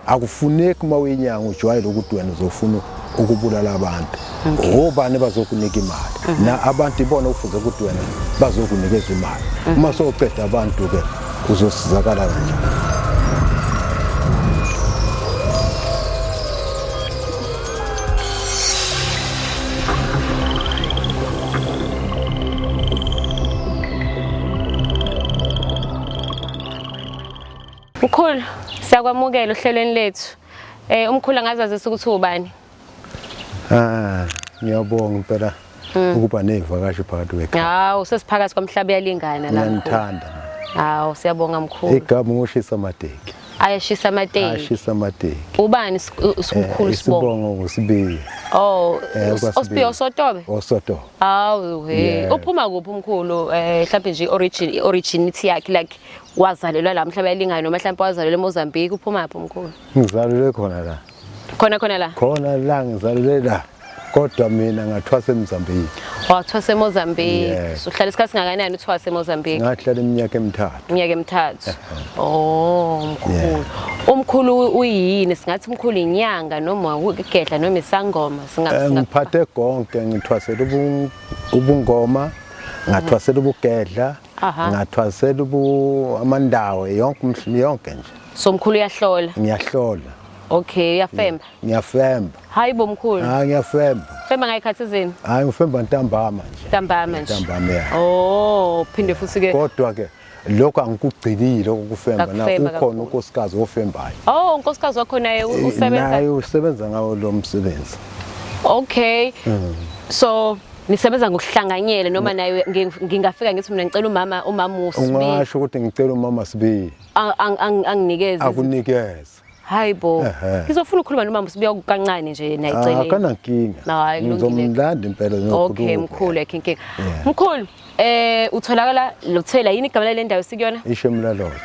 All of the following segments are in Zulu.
Akufuneki uma uyinyanga ujwayele ukuthi wena uzofuna ukubulala abantu. Obani bazokunika imali? Na abantu ibona okufuze ukuthi wena bazokunikeza imali. Uma sowuqeda abantu ke uzosizakala kanjani? Mkhulu, siyakwamukela ohlelweni lethu. Eh umkhulu angazazisa ukuthi ubani? Ah, ngiyabonga impela ukuba nezivakashi phakathi kwekhaya. Hawu, sesiphakathi kwamhlaba uyalingana la. Mkhulu. Ngiyanithanda. Hawu, siyabonga mkhulu. Igama ngoshisa amateki. Ayashisa amateki. Ashisa amateki. Ubani umkhulu sibongo? Isibongo nguSibiya. Oh, Osibiya Osotobe? Osotobe. Hawu, he. Uphuma kuphi umkhulu? Eh mhlawumbe nje origin originity yakhe like wazalelwa la mhlaba yalingana noma mhlawumbe wazalelwa eMozambique uphuma phi umkhulu? Ngizalelwe khona la. Khona khona la? Khona la ngizalelwe la. Kodwa mina ngathwasa eMozambique. Wathwasa eMozambique. Yeah. Uhlala isikhathi singakanani uthwasa eMozambique? Ngahlala iminyaka emithathu. Iminyaka emithathu. Oh, mkhulu. Umkhulu uyini? Singathi umkhulu inyanga noma ukugedla noma isangoma singathi. Ngiphathe konke ngithwasela ubungoma, ngathwasela ubugedla, ngathwasela ubu amandawo yonke yonke nje. So mkhulu uyahlola? Ngiyahlola. Okay, uyafemba? Ngiyafemba. Hayi bo mkhulu. Hayi ngiyafemba. Femba ngayikhathi zini? Hayi ngifemba ntambama nje. Ntambama nje. Ntambama ya. Oh, phinde futhi ke. Kodwa ke lokho angikugcinile ukufemba na ukhona unkosikazi ofembayo. Oh, unkosikazi wakho naye usebenza. Naye usebenza ngawo lo msebenzi. Okay. So nisebenza ngokuhlanganyela noma naye ngingafika ngithi mina ngicela umama umama uSibi. Ungasho ukuthi ngicela umama Sibi. Anginikeze. Akunikeze. Hayi bo. Ngizofuna ukukhuluma nomama uSibiya kancane nje naye eceleni. Akanankinga. Hayi kulungile. Ngizomlanda impela ngiyokhuluma. Okay mkhulu ayikho inkinga. Mkhulu eh utholakala lothela yini igama lale ndawo sikuyona? IShemula Lodge.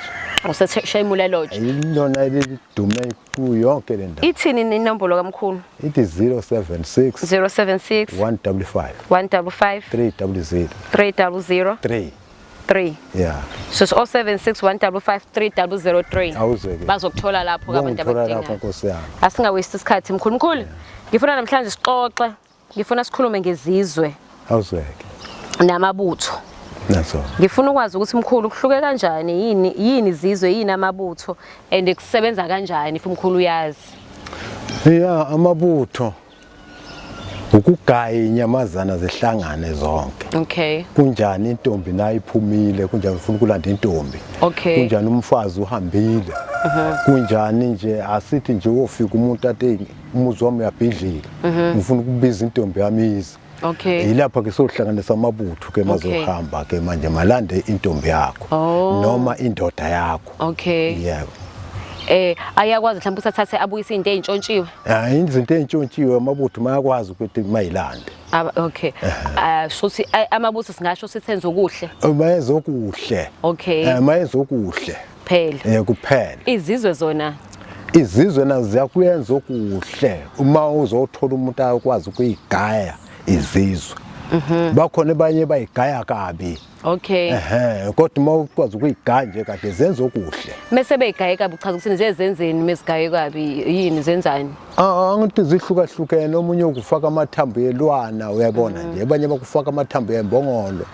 UseShemula Lodge. Ilona elidume kuyo yonke le ndawo. Ithini inombolo kamkhulu? Ithi 076 076 155 155 300 300 3 3. Yeah. So it's 076 155 3003. Awuzeke. Bazokuthola lapho ke abantu abadinga. Lapho Nkosi yami. Asingawaste isikhathi mkhulu mkhulu. Ngifuna namhlanje sixoxe. Ngifuna sikhulume ngezizwe. Awuzeke. Namabutho. Naso. Ngifuna ukwazi ukuthi mkhulu kuhluke kanjani yini yini izizwe yini amabutho and kusebenza kanjani if umkhulu uyazi. Yeah, amabutho ukugaya inyamazana zihlangane zonke. Okay. Kunjani intombi nayo iphumile, kunjani ufuna ukulanda intombi. Okay. Kunjani umfazi uhambile. Kunjani nje asithi nje wofika umuntu athi umuzi wami uyabhidlika. Ngifuna ukubiza intombi yami ize. Okay. Yilapha ke sohlanganisa amabutho ke mazohamba ke manje malande intombi yakho noma indoda yakho. Okay. Yebo. Eh ayakwazi mhlawumbe usathathe abuyise into ezintshontshiwe. Ah izinto ezintshontshiwe amabutho mayakwazi ukuthi mayilande. Okay. Ah shuthi amabutho singasho sithi enze okuhle. Mayenze okuhle. Okay. Eh mayenze okuhle. Kuphela. Eh kuphela. Izizwe zona izizwe nazo ziyakuyenza okuhle uma uzothola umuntu akwazi ukuyigaya izizwe. Bakhona abanye bayigaya kabi. Okay. Ehhe, kodwa uma ukwazi ukuyigaya nje kahle zenza okuhle. Mese beyigaye kabi uchaza ukuthi zezenzeni mesigaye kabi yini zenzani? Ah, angithi zihlukahlukene omunye ukufaka amathambo yelwana uyayibona nje abanye bakufaka amathambo yembongolo.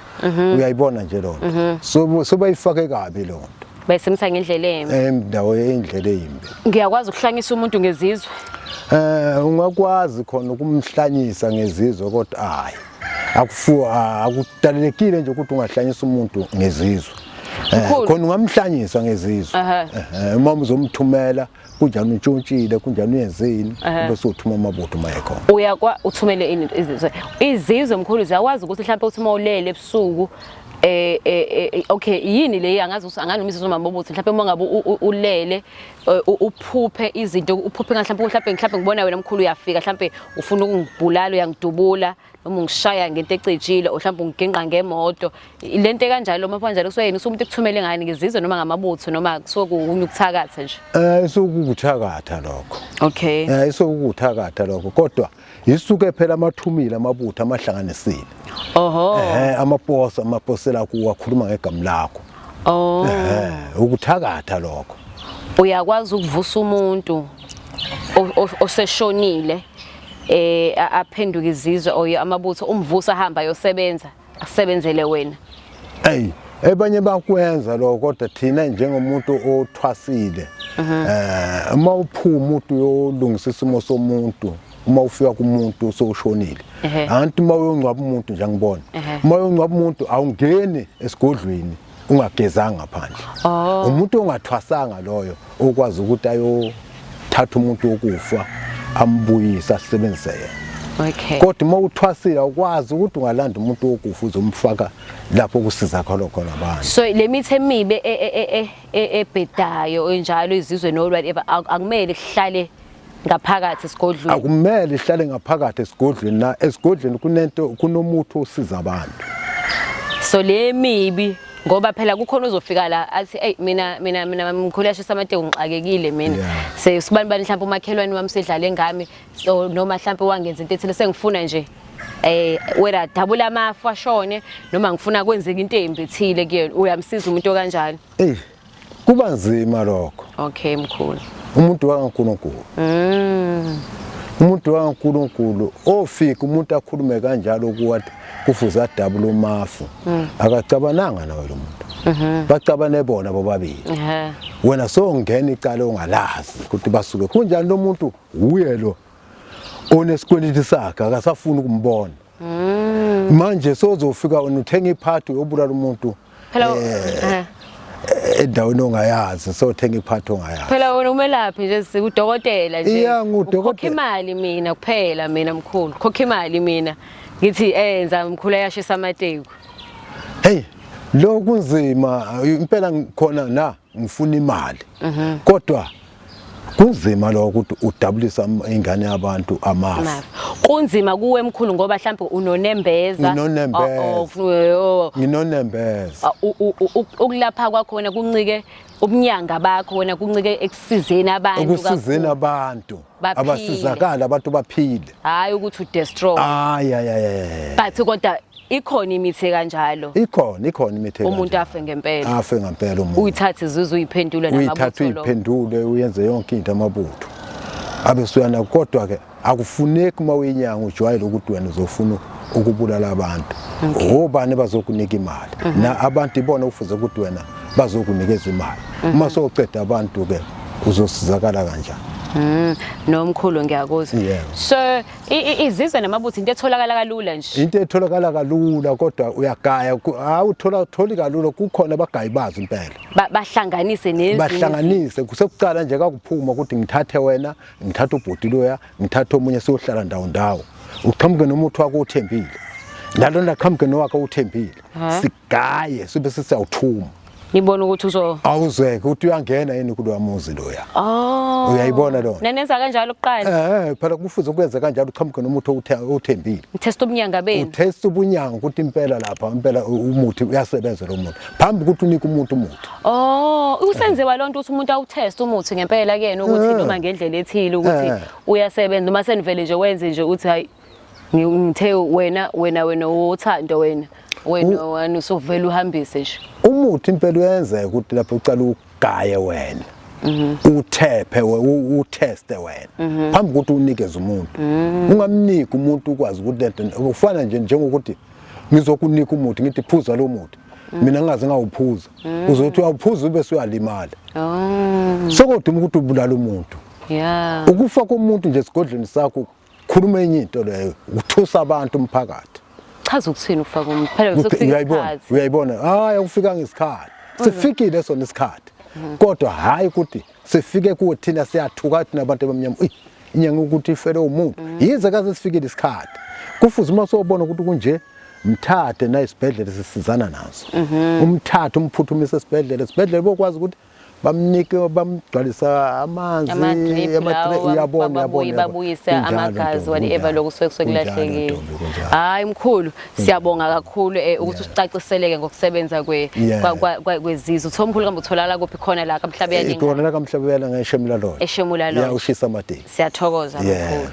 Uyayibona nje lonto. So so bayifake kabi lonto. Bayisemisa ngendlela embi. Endawo indlela embi. Ngiyakwazi ukuhlanyisa umuntu ngezizwe. Eh ungakwazi khona ukumhlanyisa ngezizwe kodwa hayi. Akufu akudalelekile nje ukuthi ungahlanyisa umuntu ngezizwe. Khona ungamhlanyisa ngezizwe. Uma uzomthumela kunjani untshontshile kunjani uyenzeni bese uthuma amabutho uma ekhona. Uyakwa uthumele ini izizwe. Izizwe mkhulu ziyakwazi ukuthi mhlawumbe uthi uma ulele ebusuku okay yini le angazi ukuthi anganoma izizwe mabobutho mhlawumbe uma ngabe ulele uphuphe izinto uphuphe mhlawumbe mhlawumbe ngibona wena mkhulu uyafika mhlawumbe ufuna ukungibulala uyangidubula noma ungishaya ngento ecijile or mhlawumbe ungiginqa ngemoto lento ekanjalo uma kanjalo kusuke yini usumuntu ekuthumele ngani ngizizwe noma ngamabutho noma kusuke kunye ukuthakatha nje. Eh isukukuthakatha lokho. Okay. Eh isukukuthakatha lokho kodwa isuke phela amathumile amabutho amahlanganisile. Oho. Eh amaposa amaposela kuwo akhuluma ngegama lakho. Oh. Eh ukuthakatha lokho. Uyakwazi ukuvusa umuntu oseshonile aphenduke izizwe or amabutho umvusa ahamba ayosebenza asebenzele wena? Ey, ebanye bakwenza lokho, kodwa thina njengomuntu othwasile, uma uphuma umuntu uyolungisa isimo somuntu, uma ufika kumuntu sowushonile, anti uma uyongcwaba umuntu nje, angibona, uma uyongcwaba umuntu awungeni esigodlweni ungagezanga ngaphandle. Umuntu ongathwasanga loyo okwazi ukuthi ayothatha umuntu wokufa ambuyise asebenzise yena. Kodwa uma uthwasile awukwazi ukuthi ungalanda umuntu wokufa uzomfaka lapho kusiza khona khona abantu. So le mithi emibi ebhedayo enjalo, izizwe no whatever, akumele kuhlale ngaphakathi esigodlweni. Akumele ihlale ngaphakathi esigodlweni, na esigodlweni kunento, kunomuthi osiza abantu. So le mibi, ngoba phela kukhona uzofika la athi, "Ey, mina mkhulu, yashisa amateki, ngixakekile mina." Sesibani bani, mhlawumbe umakhelwane wami sedlale ngami, so noma mhlawumbe wangenza into ethile, sengifuna nje whether dabula amafu ashone noma ngifuna kwenzeka into embi ethile kuyena. Uyamsiza umuntu okanjalo? Ey, kuba nzima lokho. Okay mkhulu. Umuntu wakaNkulunkulu, umuntu wakaNkulunkulu ofika umuntu akhulume kanjalo kuwathi kufuze adabule umafu, akacabananga nawe lo muntu, bacabane bona bobabili. Wena songena icala ongalazi ukuthi basuke kunjani, lo muntu uye lo onesikweleti sakhe akasafuni ukumbona. Manje sozofika wena uthenga iphathi uyobulala umuntu Phela endaweni ongayazi, sothenga iphathi ongayazi. Phela wena umelaphi nje, sikudokotela nje. Yeah, ngudokotela. Ukhokha imali mina kuphela, mina mkhulu, khokha imali mina ngithi enza mkhulu ayashisa amateku. Hey, lo kunzima impela khona na ngifuna imali, kodwa kunzima lokho ukuthi udabulisa ingane yabantu amafu. Amafu. Kunzima kuwe mkhulu ngoba mhlawumbe unonembeza. Nginonembeza. Oh. Nginonembeza. Ukulapha kwakho wena kuncike, ubunyanga bakho wena kuncike ekusizeni abantu ekusizeni kakhulu. Abantu Baphile. Abasizakala abantu baphile. Hayi ukuthi udestroy. Ay ay ay ay. But kodwa ikhona imithi kanjalo? Ikhona imithi umuntu ekanjalo. Afe ngempela? Afe ngempela umuntu. Uyithathe izuzu uyiphendule uyithathe namabutho lo. Uyiphendule, uyenze yonke into, amabutho abe suyana. Kodwa ke akufuneki uma uyinyanga ujwayele ukuthi wena uzofuna ukubulala abantu. Obani bazokunika imali na abantu ibona kufuze ukuthi wena bazokunikeza imali? Uma sowuceda abantu ke uzosizakala kanjani? Nomkhulu ngiyakuzwa. Yebo. So izizwe namabutho into etholakala kalula nje? Into etholakala kalula, kodwa uyagaya, awuthola tholi kalula, kukhona abagayi bazo impela. Bahlanganise nezinye. Bahlanganise kusekuqala nje kakuphuma ukuthi ngithathe wena, ngithathe ubhuti loya, ngithathe omunye, siyohlala ndawo ndawo, uqhamuke nomuthi wakho uthembile, nalona qhamuke nowakhe uthembile, sigaye sibe sisiyawuthuma. Nibona ukuthi uzo Awuzweke ukuthi uyangena yini kuloya muzi loya. Oh. Uyayibona lona? Nanenza kanjalo kuqala? Phela kufuze ukwenza kanjalo, uqhamuke nomuthi owuthembile. Test ubunyanga benu. Utest ubunyanga ukuthi impela lapha impela umuthi uyasebenza lo muntu phambi ukuthi unike umuntu umuthi. Oh, usenziwa lonto ukuthi umuntu awutest umuthi ngempela kuyena ukuthi noma ngendlela ethile ukuthi uyasebenza, noma senivele nje wenze nje uthi hayi, ngithe wena wothando, wena usuvela uhambise nje. Umuthi impela uyenzeka ukuthi lapho ucala ugaye wena, uthephe uteste wena phambi kokuthi unikeze umuntu. Ungamniki umuntu ukwazi ukuthi lento ufana nje njengokuthi ngizokunika umuthi ngithi phuza lo muthi, mina ngingaze ngawuphuza, uzothi uyawuphuza ube usuyalimala. Oh. Sokoduma ukuthi ubulala umuntu. Ukufa komuntu nje esigodlweni sakho khuluma enye into leyo, uthusa abantu umphakathi. Chaza ukuthini ukufaka umuntu? Phela sekufika Uyayibona? isikhathi. Uyayibona, hayi, akufika ngesikhathi, sifikile sona isikhathi, kodwa hayi ukuthi sifike kuwe thina siyathuka thina abantu abamnyama. Uyi, inyanga ukuthi ifele umuntu, yize kaze sifikile isikhathi, kufuze uma sowubona ukuthi kunje mthathe na isibhedlela sisizana naso, umthathe umphuthumise esibhedlela, esibhedlela bokwazi ukuthi bamnike, bamgcwalisa amanzi. Ama-drip ama-drip, lawo, uyabona, uyabona, babuye uyabona. babuyise Kunjalo, amagazi, ntombi, whatever kunjalo. lokhu kusuke kusuke Kunjalo, kulahlekile. ntombi, kunjalo. Hayi mkhulu, siyabonga kakhulu ukuthi usicaciseleke ngokusebenza kwezizwe. Utho mkhulu kambe utholakala kuphi khona la kaMhlabuyalingana? Khona la kaMhlabuyalingana eShemula Lodge. EShemula Lodge. Ya, ushisa amateki. Siyathokoza mkhulu.